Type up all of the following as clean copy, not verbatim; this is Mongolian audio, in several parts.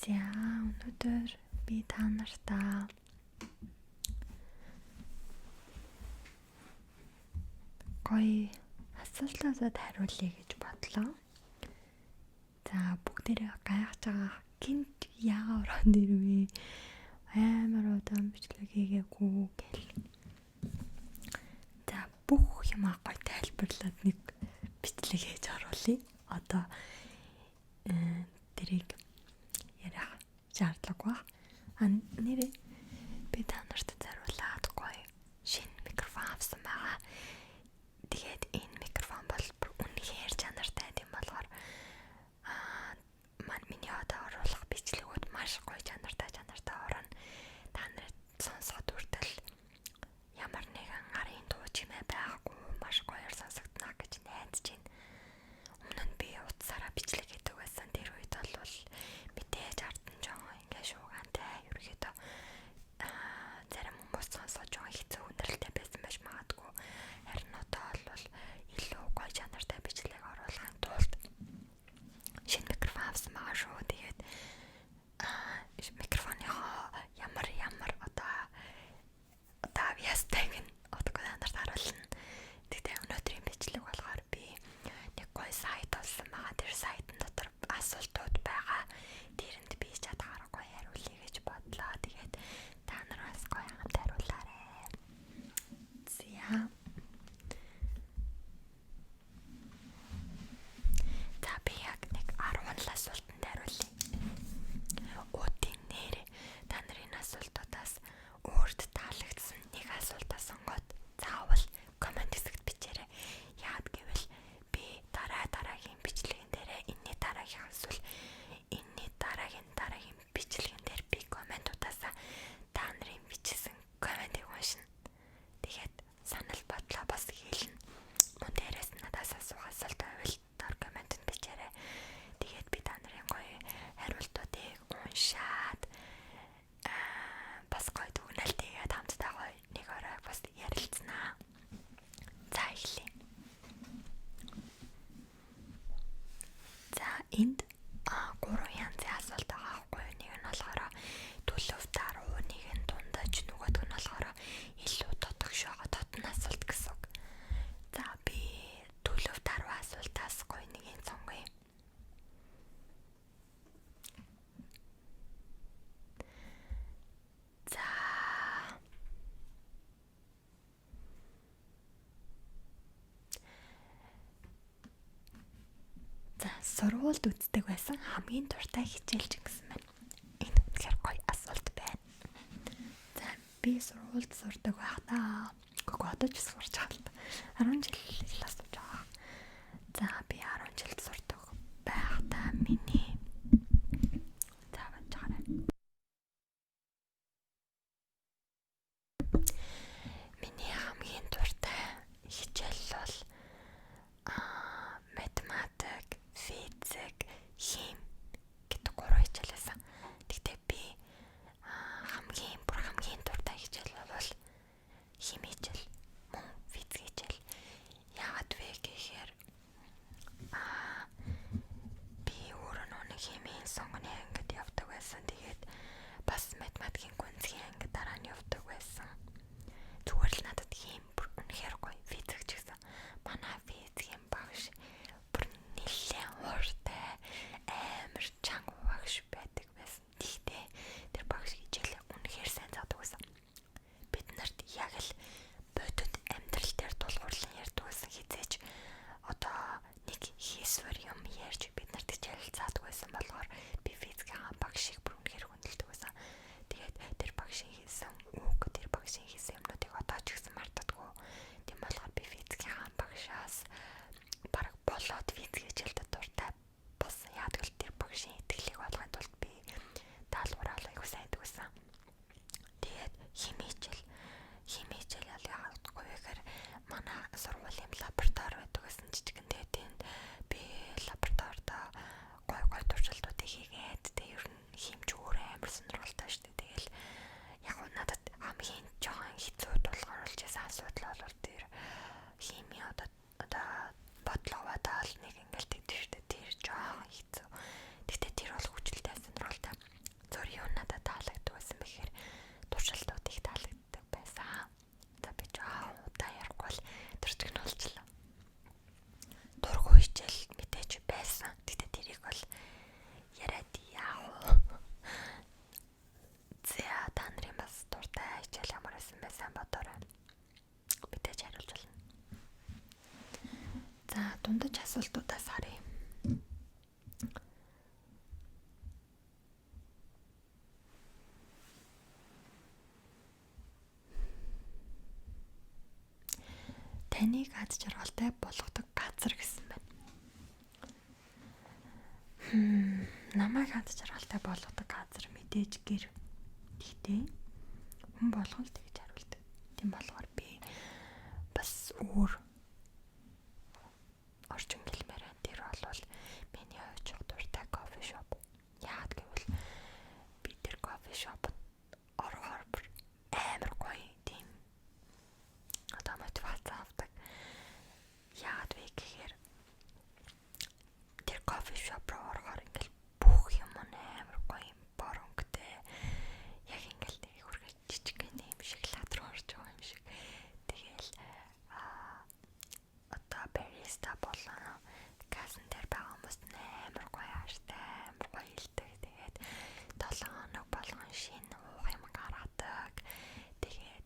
За, өнөөдөр би та нартаа гоё асуултуудад хариулъя гэж бодлоо. За, бүгдээрээ гайхаж байгаа гинт яагаад ороод ирвэ? Амар удаан бичлэг хийгээгүй гэл. За, бүх юмаа гоё тайлбарлаад нэг бичлэг хийж оруулъя. Одоо тэрийг ярих шаардлагагүй. А нэрээ би та нарт зариулаад гоё шинэ микрофон авсан байгаа. Тэгээд энэ микрофон бол бүр үнэхээр чанартай тийм болохоор аа миний одоо оруулах бичлэгүүд маш гоё чанартай орно. Та нарт сонсоход хүртэл ямар нэгэн арын дуу чимээ байхгүй маш гоёор сонсогдно гэж найдаж байна. Өмнө нь би утсаараа бичлэг хийдэг байсан. Тэр үед бол мэдээж ард нь жоохон ингээ шуугантай ерөөхдөө зарим хүмүүс сонсож байгаа хэцүү хүндрэлтэй байсан байж магадгүй. Харин одоо бол илүү гоё чанартай бичлэг оруулахын тулд шинэ микрофон авсан байгаа шүү. Тэгээд микрофоныхоо ямар ямар одоо авьяастайг нь одоо та нарт харуулна. Тэгтээ өнөөдрийн бичлэг болохоор би нэг гоё сайт олсон байгаа. Тэр сайтн дотор асуултууд байгаа. Тэрэнд би чадхаар гоё хариулъя гэж бодлоо. Тэгээд та нар бас гоё хамт хариулаарай. За. За, би яг нэг 10 л асуултанд хариулъя. Үүдийн нэр та нарын асуултуудаас өөрт таалагдсан нэг асуултаа сонгоод заавал коммент хэсэгт бичээрэй. Яагаад гэвэл би дараа дараагийн бичлэгэн дээрээ энэний дараагийн эсвэл энэний дараагийн дараагийн бичлэгэн дээр би комментуудаасаа та нарын бичсэн комментыг уншина. Тэгээд санал бодлоо бас хэлнэ. Мөн дээрээс надаас асуух асуулт байвал доор комментэнд бичээрэй. Тэгээд би та нарын гоё хариултуудыг уншаад бас гоё дүгнэлт хийгээд хамтдаа гоё нэг орой бас ярилцсанаа. За, эхлэе. За, энд гурван янзын асуулт байгаа байхгүй юу? Нэг нь болохоор төлөв даруй, нэг нь дундаж, нөгөөх нь болохоор илүү дотогш байгаа дотны асуулт гэсэн үг. За, би төлөв даруй асуултаас гоё нэгийг сонгоё. За. За, сургуульд үздэг байсан хамгийн дуртай хичээл чинь гэсэн байна. Энэ үнэхээр гоё асуулт байна. За, би сургуульд сурдаг байхдаа үгүй одоо ч сурч байгаа л та. 10 жил л сурч байгаа. За, би 10 жилд сурдаг байхдаа миний за бач гараа. Миний хамгийн дуртай хичээл бол математик, физик, хим гэдэг гурван хичээл байсан. Тэгтээ би хамгийн бүр хамгийн дуртай хичээл бол хими хичээл, мөн физик хичээл. Яагаад вэ аз жаргалтай болгодог газар гэсэн байна. Намайг аз жаргалтай болгодог газар мэдээж гэр. Гэхдээ хүн болгон л тэгж хариулдаг. Тийм болохоор би бас өөр орчин гэлмээр байна. Тэр бол миний очих дуртай кофе шоп. Яагаад гэвэл би тэр кофе шопод орохоор бүр амар гоё тийм одоо мотивац авдаг. Яагаад вэ гэхээр тэр кофе шоп руу орохоор ингээл бүх юм амар гоё юм боронктэй. Яг ингээл нэг хүргэж жижигхэн юм шиг лад руу орж байгаа юм шиг. Тэгээл аа одоо бариста болон кассан дээр байгаа хүмүүс амар гоё хайртай, амар гоё хэлдэг. Тэгээд 7 хоног болгон шинэ уух юм гаргадаг. Тэгээд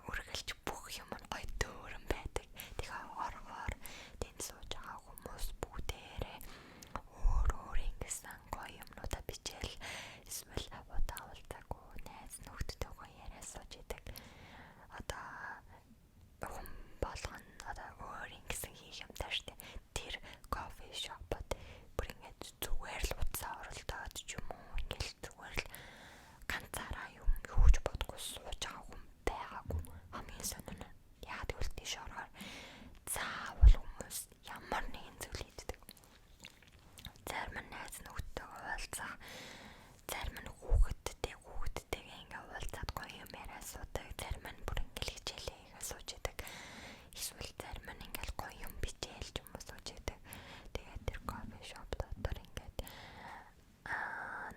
үргэлж бүх юм нь гоё төөрөн байдаг. Тэгээ оргоор тэнд сууж байгаа хүмүүс бүгдээрээ өөр өөр ингэсэн гоё юмнуудаа бичээл эсвэл удаа уулзаагүй найз нөхдөдөө яриа сууж идэг. Одоо хүн болгоно одоо өөр ингэсэн хийх юм таа штэ. Тэр кофе шопод бүр ингээд зүгээр л утсаа оролдоод ч юм уу ингээл зүгээр л ганцаараа юм юу ч бодохгүй сууж байгаа хүн байгаагүй. Хамгийн сонир нь яагаад гэвэл тийш орохоор заавал хүмүүс ямар нэгэн зүйл хийдэг. Зарим нь найз нөхдөдөө уулзах, зарим нь хүүхэдтэй хүүхэдтэйгээ ингээ уулзаад гоё юм яриа суудаг, зарим нь бүр ингээл хичээлээ хийгээ сууж идэг. Эсвэл зарим нь ингээл гоё юм бичээл ч юм уу сууж идэг. Тэгээд тэр кофе шоп дотор ингээд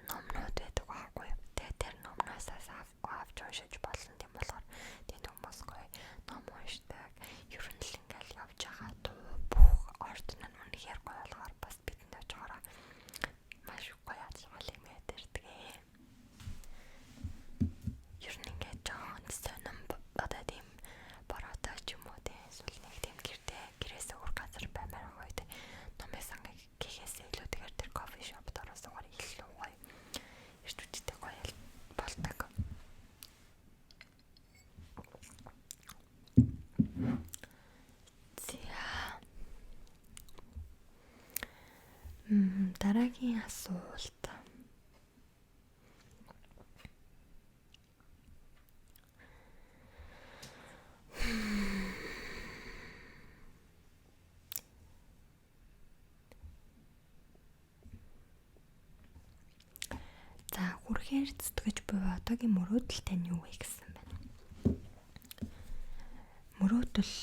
номнууд байдаг байхгүй юу. Тэгээд тэр номноосаас авч уншиж болно. Тийм болохоор тэнд хүмүүс гоё ном уншдаг. Ер нь л ингээл явж байгаа бүх орд нь үнэхээр гоё болохоор бас бидэнд очихороо маш гоё аз жаргалыг мэдэрдэг. Ер нь ингээд жоохон сонин одоо тийм бороотой ч юм уу тийм эсвэл нэг тийм гэртээ гэрээсээ өөр газар баймаар гоё тийм номын сангийг гэхээс илүү тэгэхээр тэр кофе шопд ороосоор илүү гоё эрт хүчтэй гоё болдог. За. Дараагийн асуулт. За хүрхээр зүтгэж буй одоогийн мөрөөдөл тань юу вэ гэсэн байна. Мөрөөдөл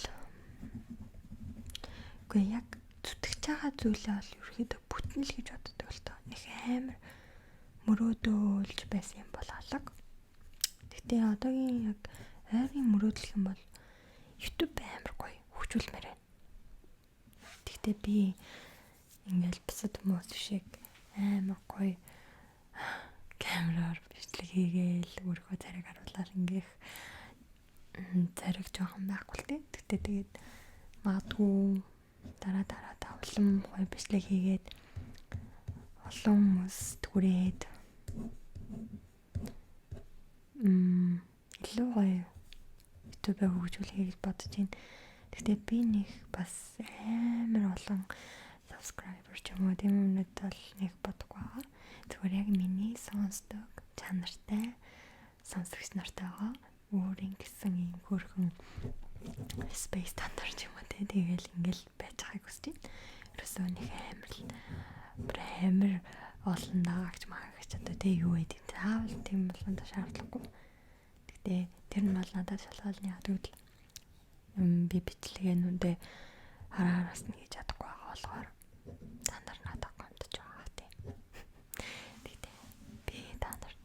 үгүй яг зүтгэж байгаа зүйлээ бол ерөөхдөө бүтэн л гэж боддог л тоо. Нэг амар мөрөөдөөлж байсан юм бол алга. Гэтэ одоогийн яг ойрын мөрөөдөл юм бол YouTube амар гоё хөгжүүлмээр байна. Тэгтээ би ингээл бусад хүмүүс шиг амар гоё камераар бичлэг хийгээл өөрийнхөө царайг харуулаад ингээх царайг жоохон байхгүй л дээ. Тэгтээ тэгээд магадгүй дараа дараадаа улам гоё бичлэг хийгээд олон хүмүүс түрээд илүү гоё YouTube-ыг хөгжүүлэхээ гэж бодож байна. Гэхдээ би нэг бас амар олон subscriber ч юм уу тийм юмнууд бол нэг бодохгүй байгаа. Зүгээр яг миний сонсдог чанартай сонсогч нартайгаа өөр ингэсэн ийм хөөрхөн space дотор ч юм уу те тэгэл ингээл байж байгааг хүсэж байна. Ерөөсөө нэг амар л амар олон дагагч магагч одоо те юу гэдэг заавал тийм болгонд шаардлагагүй. Гэтэ тэр нь бол надад шалгаалны яг тэгвэл би бичлэгээ нүдэ хараа хараас нь хийж чадахгүй байгаа болохоор та нар надад гомдож байгаа тийм. Тэгтээ би та нарт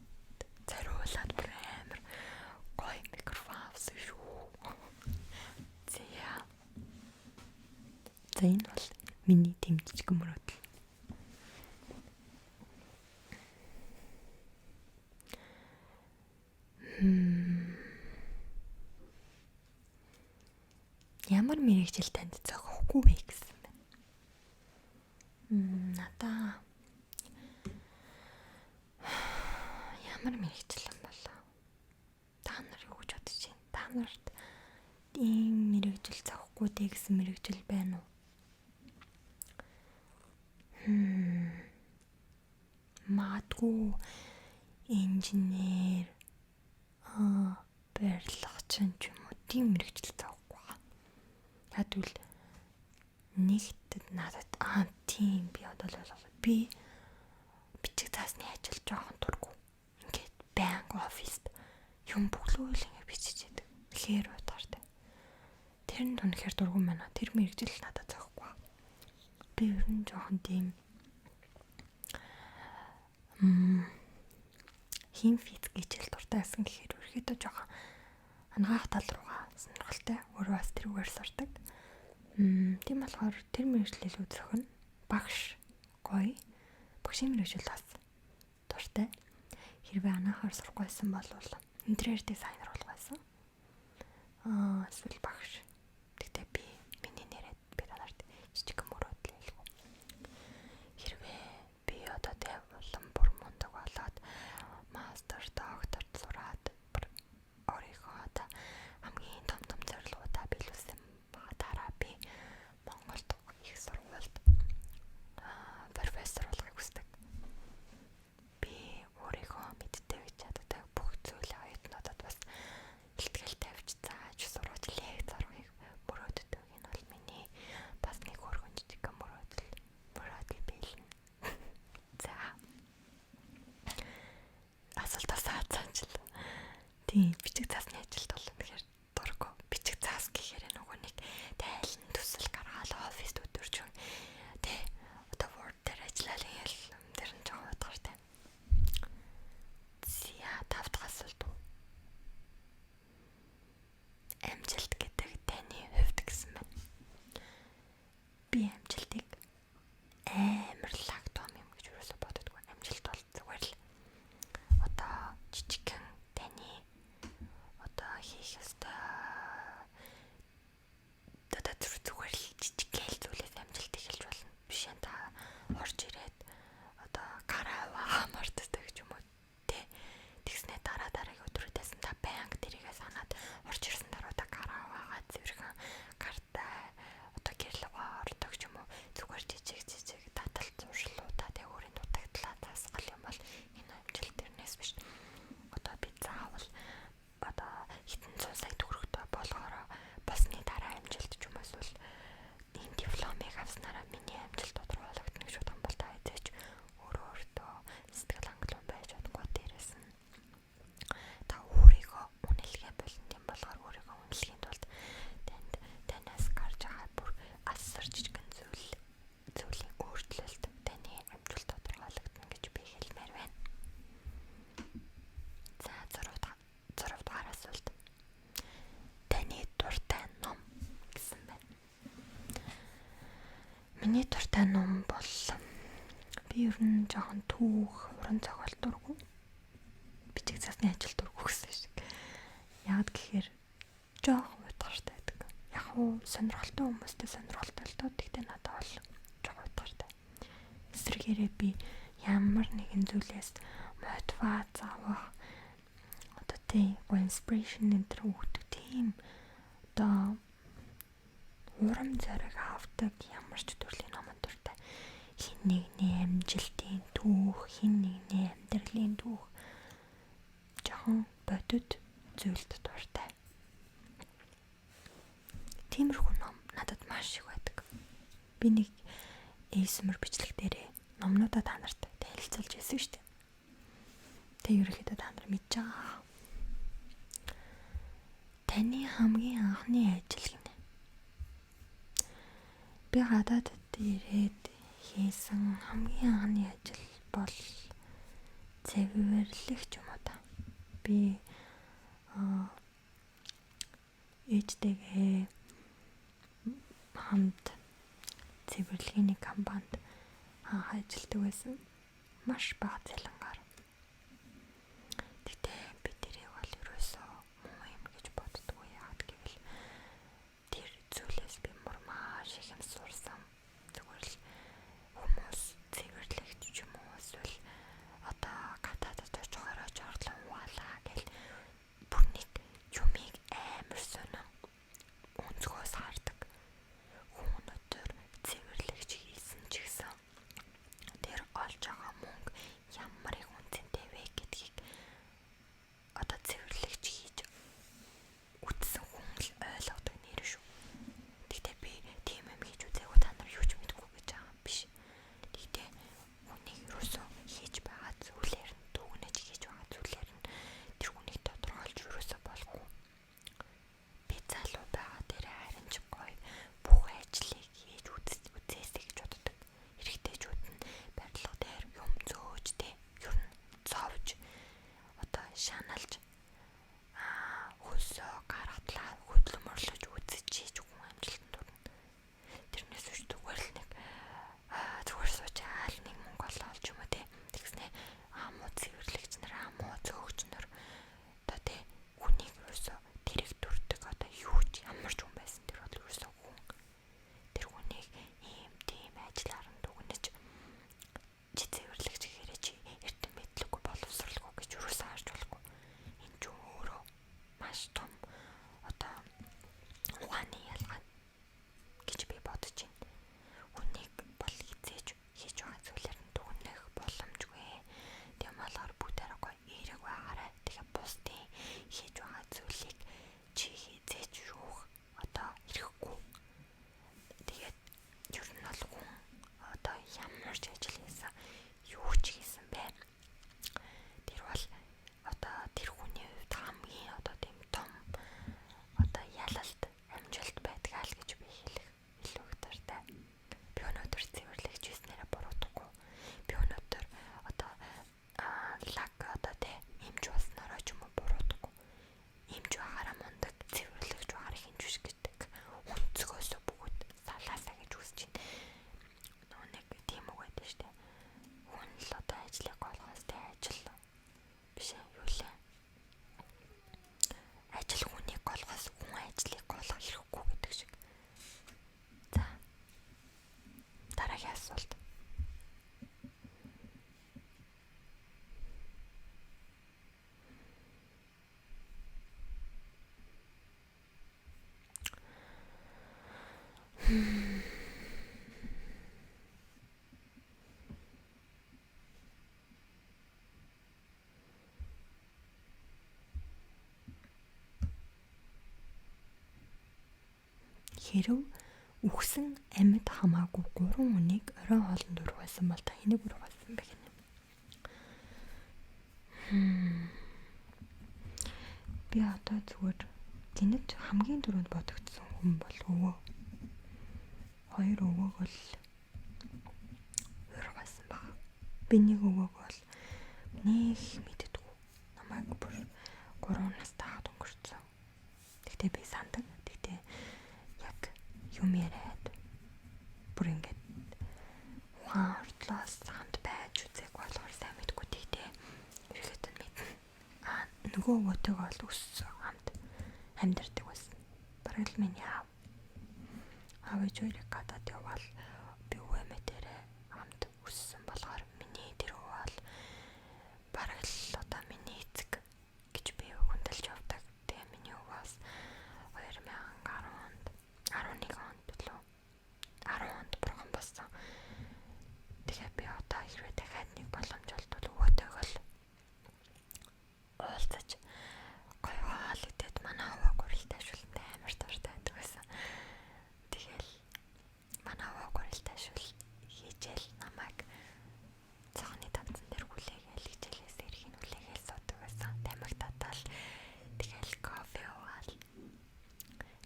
зориулаад бүр амар гоё микрофон авсан шүү. За. За энэ бол миний тэм жижигэн мөрөөдөл. Ямар мэрэгжил танд зохихгүй вэ гэсэн байна. Надаа ямар мэрэгжил юм бол та нар юу гэж бодож байна? Та нарт ийм мэрэгжил зохихгүй зохихгүй дээ гэсэн мэргэжил байна уу? Магадгүй инженер, барилгачин ч юм уу тийм мэргэжил зохихгүй байгаа. Яг тэгвэл нэгт надад тийм би одоо л ойлголоо. Би бичиг цаасны ажил жоохон дургу. Ингээд байнга оффист юм бүглүүл ингээд бичиж яадаг. Лэр удаартай. Тэр нь үнэхээр дургу байна. Тэр мэргэжил надад зохихгүй. Би ер нь жоохон тийм хим физик хичээл дуртай байсан гэхээр ерөөхдөө жоохон анагаах тал руугаа сонирхолтой. Өөрөө бас тэрүүгээр сурдаг. Тийм болохоор тэр мэргэжил илүү зохино. Багш гоё. Багшийн мэргэжил бас дуртай. Хэрвээ анаахаар сурахгүйсэн бол интерьер дизайнер болох байсан. Эсвэл багш. Тэгтээ би миний нэрээ би та нарт жижиг мөрөөдөл хэлэв. Хэрвээ би одоо тэг улам бүр мундаг болоод мастер, докторт сураад өөрийнхөө одоо хамгийн том том зорилгоудаа биелүүлсэн дараа би Монголд их сургуульд профессор болохыг хүсдэг. Би өөрийнхөө мэддэг гэж чаддаг бүх зүйлээ оюутнуудад бас илтгэл тавьж зааж сургаж лекц орохыг мөрөөддөг. Энэ бол миний бас нэг хөргөн жижиг мөрөөдөл биелнэ. За. Асуултаас цаанчил. Тийм, бичиг цаасны ажилд бол үнэхээр дургу. Бичиг цаас гэхээр нөгөө нэг тайлан төсөл гаргаал оффист өдөржин тэ одоо Word дээр ажиллаад ингээл тэр нь жоохон утгартай. За, тав дахь асуулт уу? Амжилт гэдэг таны хувьд гэсэн байна. Би амжилтыг амар лаг том юм гэж юусоо боддоггүй. Амжилт бол зүгээр л одоо жижигхэн таны одоо хийх ёстой одоо зүгээр л жижигхэн л зүйлээс амжилт эхэлж болно. Биш ээ та орж ирээд одоо гараа аваа мартдаг ч юм уу тэ. Тэгснээ дараа дараагийн өдрүүдээс нь та байнга тэрийгээ санаад орж ирсэн дараа та гараа аваагаа цэвэрхэн гартай одоо гэрлэгөө ордог ч юм уу зүгээр жижиг жижиг татал зуршлуудаа тэг өөрийн дутагдлаа засгал юм бол энэ амжилт тэрнээс биш. Одоо би заавал одоо хэдэн зуун сая төгрөгтэй болгоороо болсны дараа амжилт ч юм уу эсвэл энэ дипломыг авснараа миний амжилт тодорхойлогдно гэж бодох юм бол та эзэж өөрөө өөртөө сэтгэл хангалуун байж чадахгүй. Дээрээс нь та өөрийгөө үнэлгээ болно. Тийм болохоор өөрийгөө үнэлэхийн тулд танд танаас гарч байгаа бүр асар жижигэн зүйлийн өөрчлөлт таны амжилт тодорхойлогдно гэж би хэлмээр байна. За, 6 дугаар асуулт. Таны дуртай ном гэсэн байна. Миний дуртай ном бол би ер нь жоохон түүх, уран зохиол дургу. Бичиг цаасны ажил дургу гэсэн шиг. Яг гэхээр жоохон утгартай байдаг. Яг уу сонирхолтой хүмүүстэй сонирхолтой л доо. Тэгтээ надад бол жоохон утгартай. Эсрэгээрээ би ямар нэгэн зүйлээс мотивац авах одоо тийм inspiration энэ төр өгдөг тийм одоо урам зориг авдаг ямар ч төрлийн номон дуртай. Хин нэгний амжилтын түүх, хин нэгний амьдралын түүх жоохон бодит зүйлд дуртай. Тиймэрхүү ном надад маш их байдаг. Би нэг ASMR бичлэг дээрээ номнуудаа та нарт танилцуулж байсан шүү дээ. Тэг ерөнхийдөө та нар мэдж байгаа. Таны хамгийн анхны ажил гинэ. Би гадаадд ирээд хийсэн хамгийн анхны ажил бол цэвэрлэгч юм уу та. Би ээжтэйгээ хамт цэвэрлэгээний компанид анх ажилладаг байсан. Маш бага цалингаар. Тэгтээ би тэрийг бол ерөөсөө муу юм гэж боддгоо. Яагаад гэвэл тэр зүйлээс би маш их юм сурсан. Зүгээр л хүмүүс цэвэрлэгч ч юм уу эсвэл одоо гадаадд очихороо жорлон угаалаа гэл бүр нэг юмыг амар сонин өнцгөөс хардаг. Хэрв үхсэн амьд хамаагүй 3 хүнийг оройн хоолнд урих байсан бол та хэнийг урих байсан бэ гэнэ? Би одоо зүгээр гинэт хамгийн түрүүнд бодогдсон хүн бол өвөө. Хоёр өвөөг бол урих байсан баг. Би нэг өвөөг бол нэг мэддэггүй. Намайг бүр 3 настай хаад өнгөрцөн. Тэгтээ би сандаг. Тэгтээ яг юм яриад бүр ингээд ухаан ордлоос хамт байж үзег болохоор сайн мэдгүй. Тэгтээ ерөөхдөө мэднэ. Аа нөгөө өвөөтэйгөө бол өссөн хамт амьдардаг байсан. Бараг л миний аав. Аав ээж хоёрыг гадаад явбал би өвөө эмээтэрээ хамт өссөн болохоор миний тэр өвөө бол бараг л одоо миний эцэг гэж би хүндэлж явдаг. Тэгээ миний өвөө бас 2010 онд 11 онд билүү 10 онд бурхан болсон. Тэгээ би одоо хэрвээ дахиад нэг боломж олдвол өвөөтэйгөө л уулзаж гоё хоол идээд манай овоо гурилтай шүлэнтэй амар дуртай байдаг байсан. Тэгэл манай овоо гурилтай шүл хийжэл намайг цогны тавцан дээр хүлээгээл хичээлээс ирэхин хүлээгээл суудаг байсан. Тамхи татаал тэгэл кофе уугаал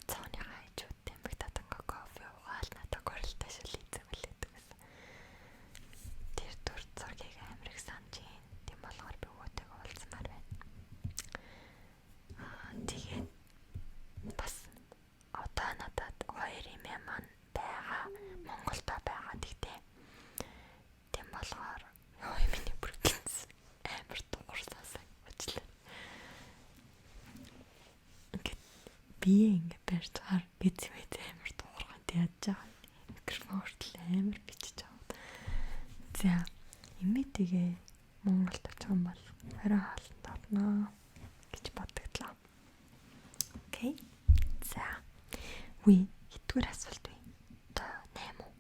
цооныхаа хажууд тамхи татангаа кофе уугаал надад гурилтай шүл хийцэн хүлээдэг байсан. Тэр дүр зургийг амар их санаж байна. Тийм болохоор би өвөөтэйгөө уулзмаар байна. Аа тэгээд бас одоо надад хоёр эмээ маань байгаа. Монголдо байгаа. Тэгтээ тийм болохоор ёо миний бүр гинц амар дуурсаасаа уучлаа. Ингээд бие ингээд барьж байгаа гэц мэт амар дуурган яаж байгаа. Микрофон хүртэл амар бичиж байгаа. За эмээтэйгээ Монголд очих юм бол орой хоолнд орно гэж бодогдлоо. Окей. За. Үгүй хэддүгээр асуулт вэ? Одоо 8 уу?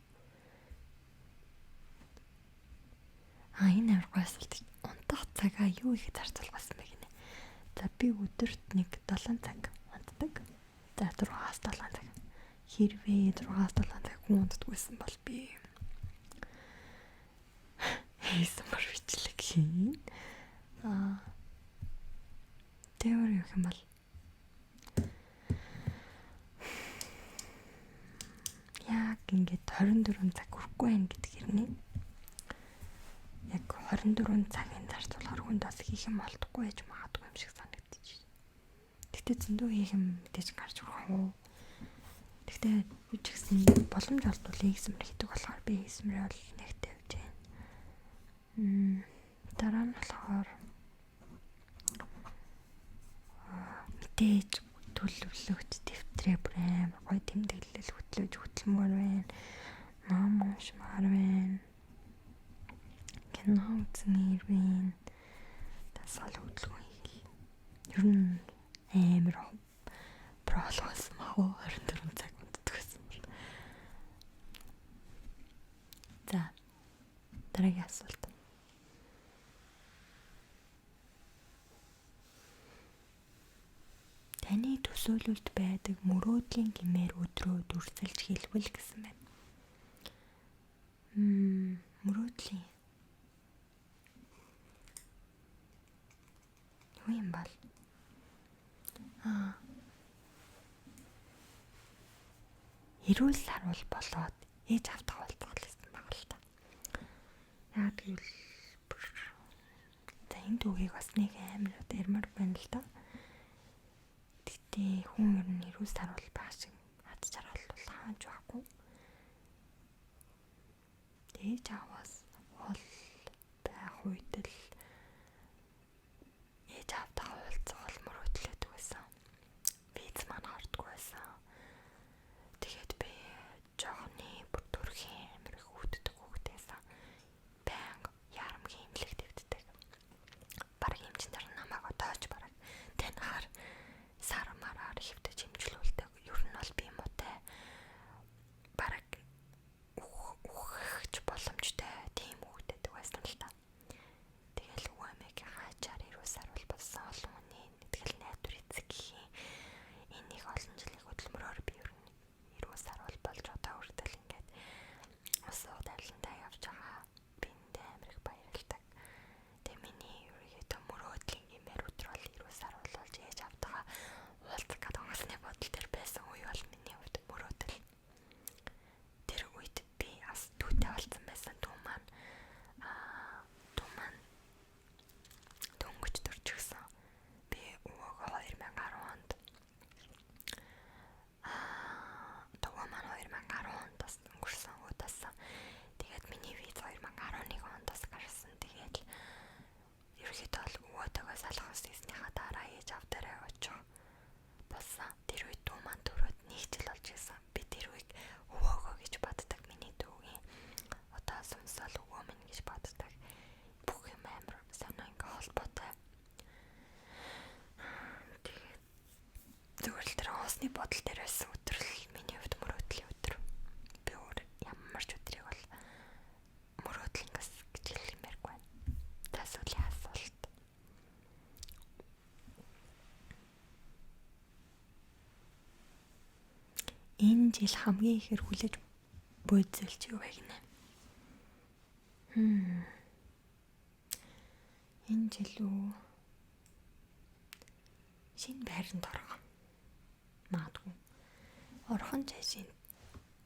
А энэ амар гоё асуулт. Унтах цагаа юу ихэд зарцуулах байсан бэ гинэ? За би өдөрт нэг 7 цаг унтдаг. За 6-аас 7 цаг. Хэрвээ 6-аас 7 цаг хүн унтдаг байсан бол би ASMR бичлэг хийн. Аа тэр юу юм бол яг ингээд 24 цаг хүрэхгүй байх гэдэг хэрнээ. Яг 24 цагийн зарцуулахаар хүнд бас хийх юм олдохгүй байж магадгүй юм шиг санагдчих. Тэгтээ зөндөө хийх юм мэдээж гарч ирэх уу. Тэгтээ юу ч гэсэн боломж олдвол ASMR хийдэг болохоор би ASMR бол нэг тавьж байна. Дараа нь болохоор мэдээж төлөвлөгч дэвтрээ бүр амар гоё тэмдэглэл хөтлөж хөтлөмөр байна. Ном уншмаар байна. Кино үзмээр байна. Дасгал хөдөлгөөн хийх. Ер нь амар пролог болсон мах уу 24 цаг унтдаг байсан бол. За дараагийн асуулт. Таны төсөөлөлд байдаг мөрөөдлийн гэмээр өдрөө дүрсэлж хэлбэл гэсэн байна. Мөрөөдлийн юу юм бол? Аа. Эрүүл саруул болоод ээж автах болтгол гэсэн баг л та. Яг гэвэл за энэ түүхийг бас нэг амар ярмаар байна л да. Тэгтээ хүн ер нь эрүүл саруул байх шиг хад жаргал бол хааж байхгүй. Ээж аваас хол байх үед л ээж аавтайгаа уулзах бол мөрөөдлөөдөг байсан. Виз маань ордгүй байсан. Тэгээд би жоохны бүр төрхийн амар их үүддэг хүүхдээсэн. Байнга ярамгийн имлэг твддэг. Бараг эмчин нар намайг отоож бараг танихаар сар мараар хөвтөж эмчлүүлдэг. Ер нь бол би муутай. Бараг үхэх боломжтой тийм хүүхдээдэг байсан л та. Усны бодол дээр байсан өдөр л миний хувьд мөрөөдлийн өдөр. Би өөр ямар ч өдрийг бол мөрөөдөл ингээс гэж хэлмээргүй байна. За сүүлийн асуулт. Энэ жил хамгийн ихээр хүлээж буй зүйл чи юу вэ гинэ? Энэ жил үү? Шинэ байранд орох. Магадгүй. Орхон цайшин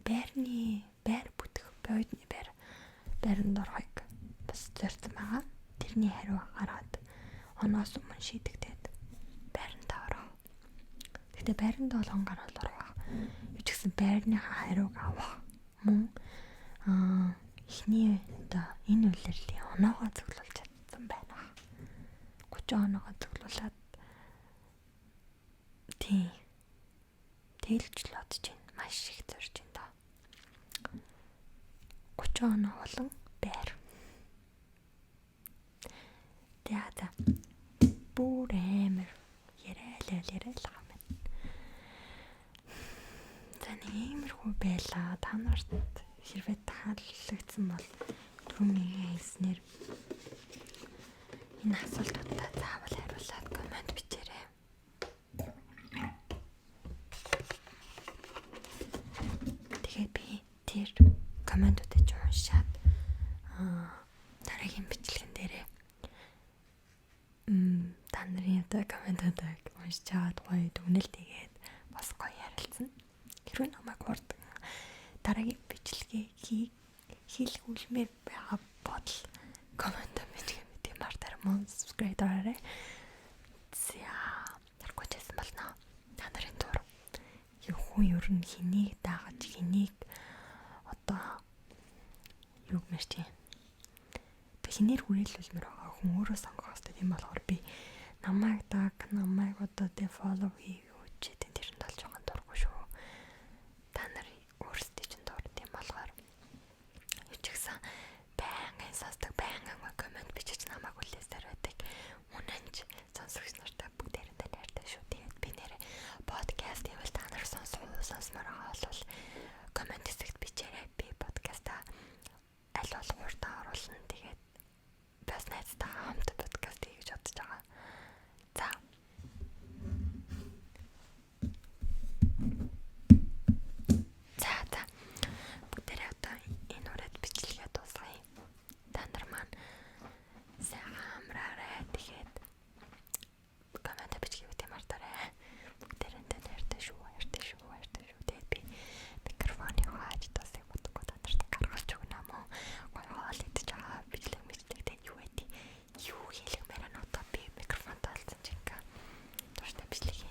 байрны байр бүтэх бойдны байр байранд орохыг бас зорьсон байгаа. Тэрний хариу гараад оноос өмнө шийдэгдээд байрандаа орох. Гэхдээ байранд болгон гарвал орох байх. Юу ч гэсэн байрныхаа хариуг авах мөн эхний одоо энэ улирлын оноогоо цуглуулж чадсан байна. 30 оноогоо цуглуулад тийм тэлж л бодож байна. Маш их зорж байна доо. 30 оноо болон байр. За за. Бүр амар яриа л яриа л байгаа юм. За нэг иймэрхүү байлаа. Та нарт хэрвээ таалагдсан бол түрүүний хэлснээр энэ асуултуудаа заавал хариулаад комент бичээрэй. Тэгээд би тэр комментуудыг уншаад дараагийн бичлэгэн дээрээ та нарын одоо комментуудыг уншиж аваад гоё дүгнэлт хийгээд бас гоё ярилцсан. Хэрвээ намайг хурдан дараагийн бичлэгээ хийлгүүлмээр байгаа бодол коммент бичих юм тийм мартаар мөн subscribe дараарай. За наргүй ч байсан болно. Та нарын дур хүн ер нь хэнийг дагаж хэнийг одоо юу гэмээр чи тэг хинээр хүрээлүүлмээр байгаа хүн өөрөө сонгох хэрэгтэй. Тийм болохоор би намайг даг, намайг одоо тэг follow хий юу ч гэдэг тэрэнд бол жоохон дургүй шүү. Та нар өөрсдөө чинь дур тийм болохоор юу ч гэсэн байнгын сонсдог, байнгын коммент бичиж намайг хүлээсээр байдаг. Үнэн ч сонсогч нартай бүгдээрэндээ найртай шүү. Тэгээд би нэрээ подкаст хийвэл та нар сонсох уу, сонсомоор байгаа бол коммент хэсэгт бичээрэй. Би подкастаа аль болох хурдан оруулна. Тэгээд бас найзтайгаа хамт подкаст хийе гэж бодож байгаа. За. За за. Бүгдээрээ одоо энэ үрээд бичлэгээ дуусгая. Та нар маань сайхан амраарай. Тэгээд коммент бичих юм мартаарай. Бүгдээрэндээ найртай шүү, хайртай шүү, хайртай шүү. Тэгээд би микрофоныг хааж дуусыг бодохгүй та нарт гаргаж өгнө мөн. Гоё хоол идэж байгаа бичлэг бичлэг тэгээд юу гэдэг юу хийлгмээр нь одоо би микрофонтой болсон чинь ингээ тууштай бичлэг хийнэ.